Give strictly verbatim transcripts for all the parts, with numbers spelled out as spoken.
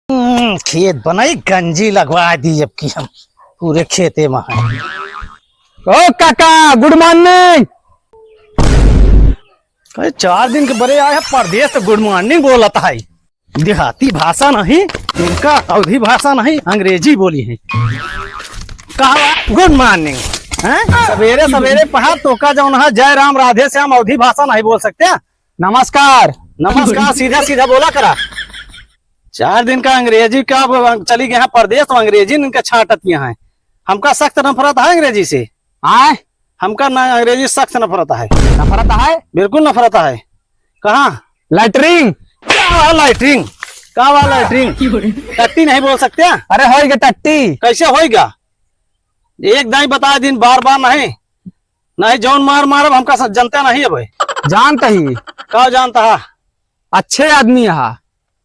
हम्म, खेत बनाई, गंजी लगवा दी अब की हम पूरे खेते में है। ओ काका, good morning। अरे, चार दिन के बरे आए हैं परदेस, तो good morning बोलत है। देहाती भाषा नहीं इनका, अवधी भाषा नहीं, अंग्रेजी बोली है। कहा good morning, हैं? सवेरे सवेरे पहाड़ तोका जौन है, जय राम, राधे श्याम, अवधी भाषा नहीं बोल सकते। नमस्कार। नमस्कार सीधा सीधा बोला करा। चार दिन का अंग्रेजी का, अब चली गए हैं परदेस, तो अंग्रेजी इनका छाटत यहाँ है। हमका सख्त नफरत है अंग्रेजी से। आय? हमका ना अंग्रेजी सख्त नफरत है। नफरत है? बिल्कुल नफरत है। कहाँ? लैट्रिन। का हुआ लैट्रिन? का हुआ लैट्रिन? टट्टी नहीं बोल सकते? अरे होइगा टट्टी। कैसे होइगा? एक दाई बता दिन, बार बार नहीं। नहीं, जौन मार मारब हमका सब जनता नहीं है भाई। जानता ही। का जानता है? अच्छे आदमी है।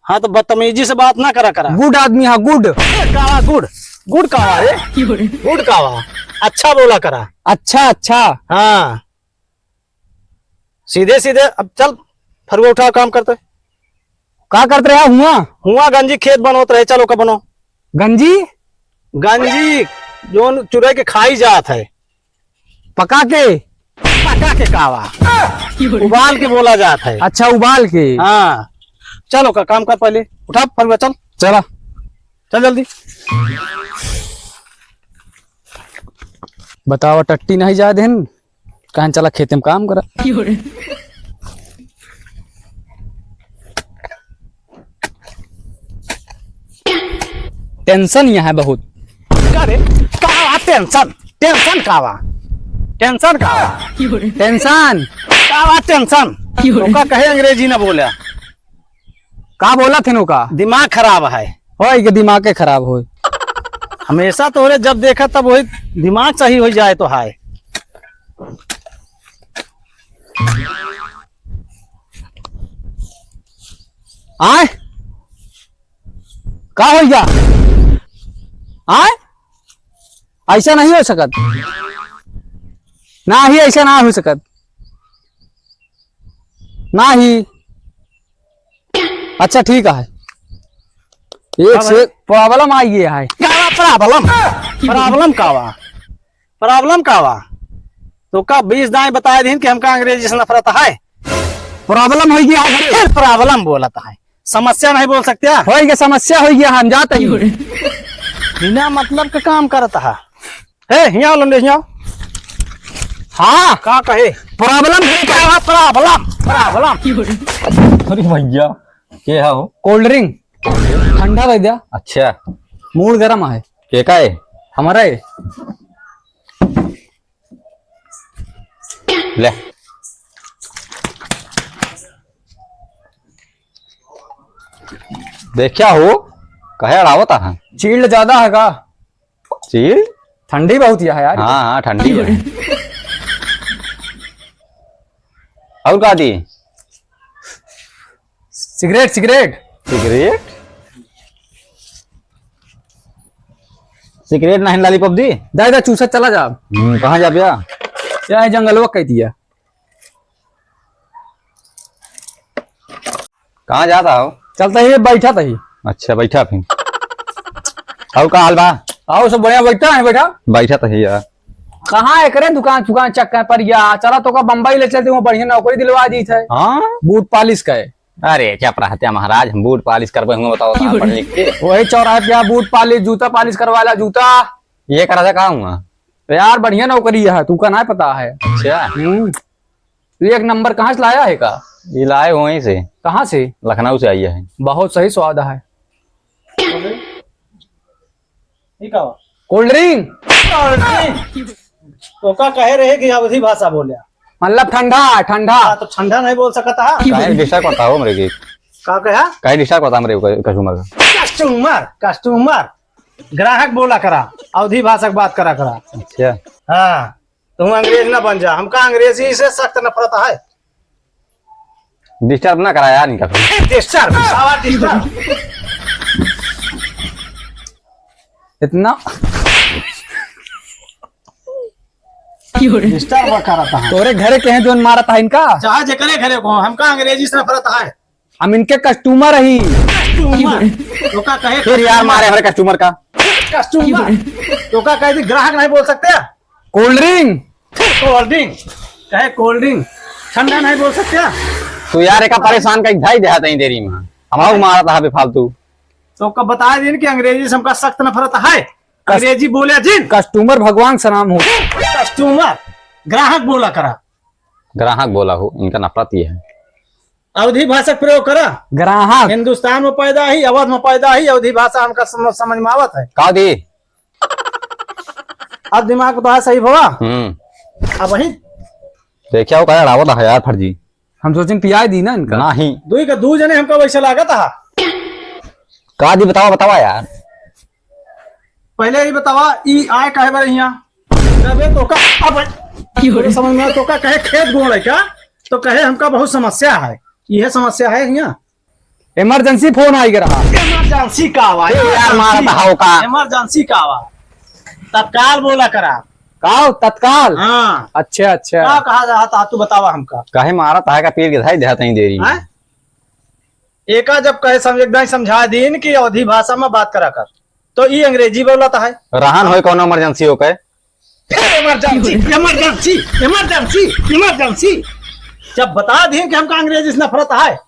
हाँ, तो बदतमीजी से बात ना करा करा। Good आदमी है, good। ए, कावा good? Good कावा रे? Good कावा? अच्छा बोला करा। अच्छा, अच्छा। हाँ, सीधे सीधे। अब चल, फरुआ उठाओ, काम करते। का करत रहे हुआ? हुआ गंजी खेत बनोत रहे, चलो का बनो। गंजी? गंजी जोन चुरे के खाई जात है। पका के? पका के कावा? उबाल के बोला जात है। अच्छा, उबाल के। हाँ, चलो का काम कर, पहले उठा फरुआ, चल। चला। चल जल्दी। बतावा, टट्टी नहीं जाए देन, कहन चला खेते में काम करा। Tension यहाँ है बहुत। का रे? का tension? Tension का बा? Tension का बा? Tension। का बा tension? ओका कहे अंग्रेजी ना बोला। का बोला थे ओका? दिमाग खराब है। होय के दिमाग के खराब होय। हमेशा तोहरे जब देखा तब वही दिमाग सही हो जाए तो हाय। आय? का होइगा? आय? ऐसा नहीं हो सकत। ना ही, ऐसा ना हो सकत। ना ही। अच्छा, ठीक है। एक हाँ से भाई। Problem आ गया है। का problem? Problem का बा? Problem का बा? तो का बीस दाएं बताए दीन कि हमका अंग्रेजी से नफरत है। Problem हो गया है घरे। फिर problem बोलत है, समस्या नहीं बोल सकते? हो गया, समस्या हो गया, हम जाते ही। बिना मतलब का काम करत है। ए, हियाँ आओ लंडे, हियाँ आओ। हाँ। का कहे? Problem है का? Problem, problem। अरे भैया, के है हो? Cold drink। ठंडा दे दिया। अच्छा। Mood गरम है। के का है? हमारा है। ले। देखा हो, कहे अड़ावत है? Chilled ज्यादा है का? Chilled? ठंडी बहुत ही है यार। हाँ, हाँ, ठंडी है। और का दी? Cigarette, cigarette। Cigarette? Cigarette नहीं, lollipop दी? दे दे, चूसा चला जा। हम्म, कहाँ जा भैया? क्या है, जंगलवा कह दिया। कहाँ जाता हो? चलता ही, बैठा था ही। अच्छा, बैठा फिर। और का हाल बा? आओ, सब बढ़िया, बैठा है, बैठा। बैठा था ही यार। कहाँ है करे दुकान, दुकान चक्कर पर या? चला तो का बम्बई ले चलते, वहाँ बढ़िया नौकरी दिलवा दी थे। हाँ? Boot polish का है। अरे, चुप रहते हैं महाराज, हम boot polish करबे हुए, बताओ तो, पढ़ लिख के। वही चौराहे पे यहाँ boot polish, जूता polish करवा ला, जूता। ये करा था, कहाँ हुआ? तो यार, बढ़िया नौकरी है, तू का ना पता है। अच्छा। हम्म। एक नंबर। कहाँ से लाया है का? ये लाए वहीं से। कहाँ से? लखनऊ से आई है। बहुत सही स्वाद है। ठीक है। Cold drink। Cold drink। ओका कहे रहे कि अवधी भाषा बोले। मतलब ठंडा, ठंडा। हाँ, तो ठंडा नहीं बोल सकता है। काहे disturb करता हो मेरे की? का कहा? काहे disturb करता मेरे को customer का? Customer, customer। ग्राहक बोला करा, अवधी भाषा की बात करा करा। अच्छा। हाँ। तुम अंग्रेज ना बन जा, हमका अंग्रेजी से सख्त नफरत है। Disturb ना करा यार इनका। Disturb, साला disturb। इतना disturb करता है। तोरे घरे के हैं जोन मारत है इनका? चाहे जेकरे घरे को, हमका अंग्रेजी से नफरत है। हम इनके customer ही। कस्टमर। तो का कहे फिर यार, मारे हमारे कस्टमर का। कस्टमर। तो का कहे, ग्राहक नहीं बोल सकते? कोल्ड ड्रिंक। कोल्ड ड्रिंक। कहे कोल्ड ड्रिंक। ठंडा नहीं बोल सकते? तू यार, एका परेशान कहीं धाई देहा तहीं देरी में। हमारा मारा था बेफालतू। तो का बता दिन कि अंग्रेजी से हमका सख्त नफरत है। कस-, अंग्रेजी बोले जिन। कस्टमर भगवान सलाम हो। कस्टमर, ग्राहक बोला करा। ग्राहक बोला हो, इनका नफरत ये है। अवधी भाषा के प्रयोग करा। ग्राहक। हिंदुस्तान में पैदा ही, अवध में पैदा ही, अवधी भाषा हमका समझ, समझ में आवत है। का दी? अब दिमाग तो है सही भवा। हम्म। अब वही। देखिया, वो कहे अड़ावत है यार, फर्जी। हम सोचें पियाई दी ना इनका। नहीं। दुई का दू जने हमका वैसे लागत है। का दी, बतावा, बतावा यार। पहले ही बतावा, ई आए काहे बारे हियाँ? जबे तो का, अब तोरे समझ में तो का कहे खेत गोड़ है का? तो कहे हमका बहुत समस्या है। यह समस्या है हियाँ। इमरजेंसी फोन आई रहा। इमरजेंसी का आवा? ए यार, मार बहाव का। इमरजेंसी का आवा? तत्काल बोला करा। का हो, तत्काल? हाँ। अच्छा, अच्छा। का कहा रहा था, तू बतावा हमका। काहे मारा था का पीर के धाई देहा तहीं देरी। हैं? एका जब कहे सम-, एकदम समझा दीन कि अवधी भाषा में बात करा कर, तो ई अंग्रेजी बोलत है। रहन होय कौनो इमरजेंसी हो के। फिर इमरजेंसी, इमरजेंसी, इमरजेंसी, इमरजेंसी। जब बता दीन कि हमका अंग्रेजी से नफरत है,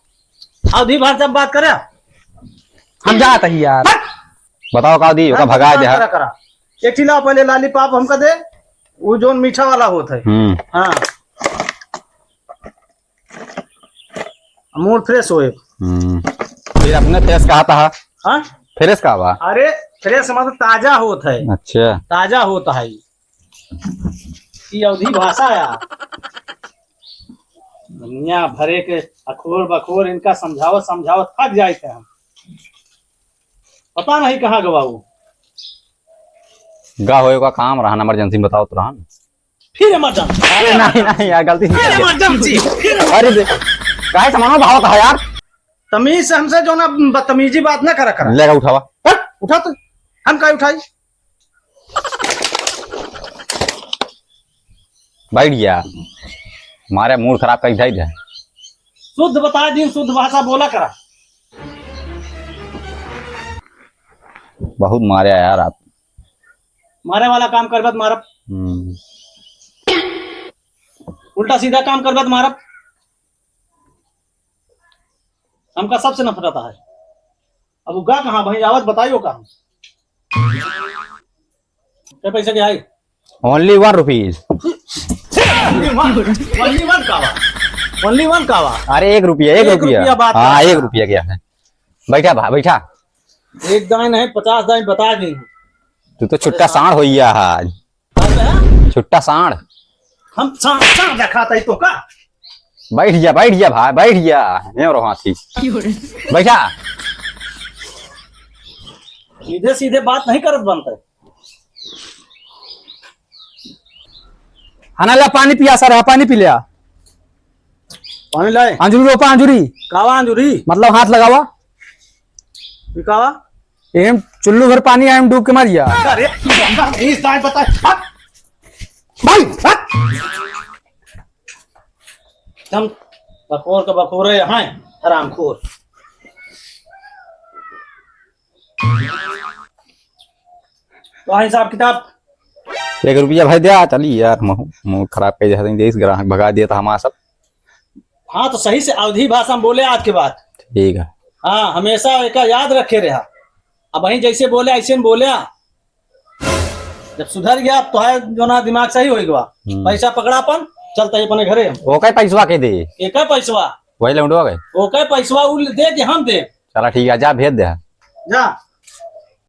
अवधी भाषा में बात करे। हम जात ही यार। हट! बताओ का दी, ओका हाँ, भगा दे। करा, करा। एक ठिला पहले लॉलीपॉप हमका दे, वो जोन मीठा वाला होत है। हम्म। हाँ। मूड फ्रेश होए। हम्म। फिर अपने फ्रेश कहा था? हाँ? फ्रेश का बा? अरे, फ्रेश मतलब ताजा होत है। अच्छा। ताजा होत है। ई अवधी भाषा है। दुनिया भरे के अखोर बखोर इनका समझावत समझावत थक जाइत है हम। पता नहीं कहाँ गवा वो। गा होए का काम रहा, इमरजेंसी में बताओ तो रहा ना। फिर इमरजेंसी। अरे नहीं, नहीं यार, गलती से फिर कर दिया। इमरजेंसी, फिर अरे दे, काहे सामानो भाव कहा यार? तमीज से हमसे जो ना बदतमीजी बात ना करा करा। लेगा उठावा। हट, उठा तो। हम काहे उठाई? बैठ गया। मारे मूड खराब करी धाई दे। शुद्ध बता दिन, शुद्ध भाषा बोला करा। बहुत मारे यार आप। मारे वाला काम करबे त मारब। हम्म। उल्टा सीधा काम करबे त मारब। हमका सबसे नफरत है। अब उ गा कहाँ भाई, आवत बताइयो कहाँ। कै पैसा के आई? Only one rupees। Only one, only one का बा? Only one का बा? अरे एक रुपया, एक एक रुपया। रुपया बात हाँ, कर। एक रुपया क्या है? बैठा भा, बैठा। एक दाईं नहीं, पचास दाईं बता दी। तू तो छुट्टा साँड़ होइया है आज। बात है? छुट्टा साँड़। हम साँड़, साँड़ देखात है तो का? बैठ जा, बैठ जा भाई, बैठ जा। नहीं रहो हाथी। बैठा। सीधे सीधे बात नहीं करत बनता है। हना ला पानी पिया सर, हाँ, पानी पी लिया। पानी लाए? अंजुरी रोपा, अंजुरी। कावा अंजुरी? मतलब हाथ लगावा। ई कावा? एम चुल्लू भर पानी आए, हम डूब के मर गया। अरे, इस दाईं बता। हट। भाई, हट। एकदम बखोर के बखोरे हैं, हरामखोर। तो हिसाब किताब। एक रुपया भाई द्या, चली यार, महू, मूड खराब कर जाते हैं, देश ग्राहक भगा दिया था हमारा सब। हाँ, तो सही से अवधी भाषा में बोले आज के बाद। ठीक है। हाँ, हमेशा एका याद रखे रहा। अब वहीं जैसे बोले, ऐसे में बोले। जब सुधर गया, तो है जो ना दिमाग सही होई गवा। हम्म। पैसा पकड़ा अपन, चलता ही अपने घरे हम। ओके पैसवा के दे। एका पैसवा। वही लौंडवा के। ओके पैसवा उ दे के हम दे। चला ठीक है, जा भेज दे। जा।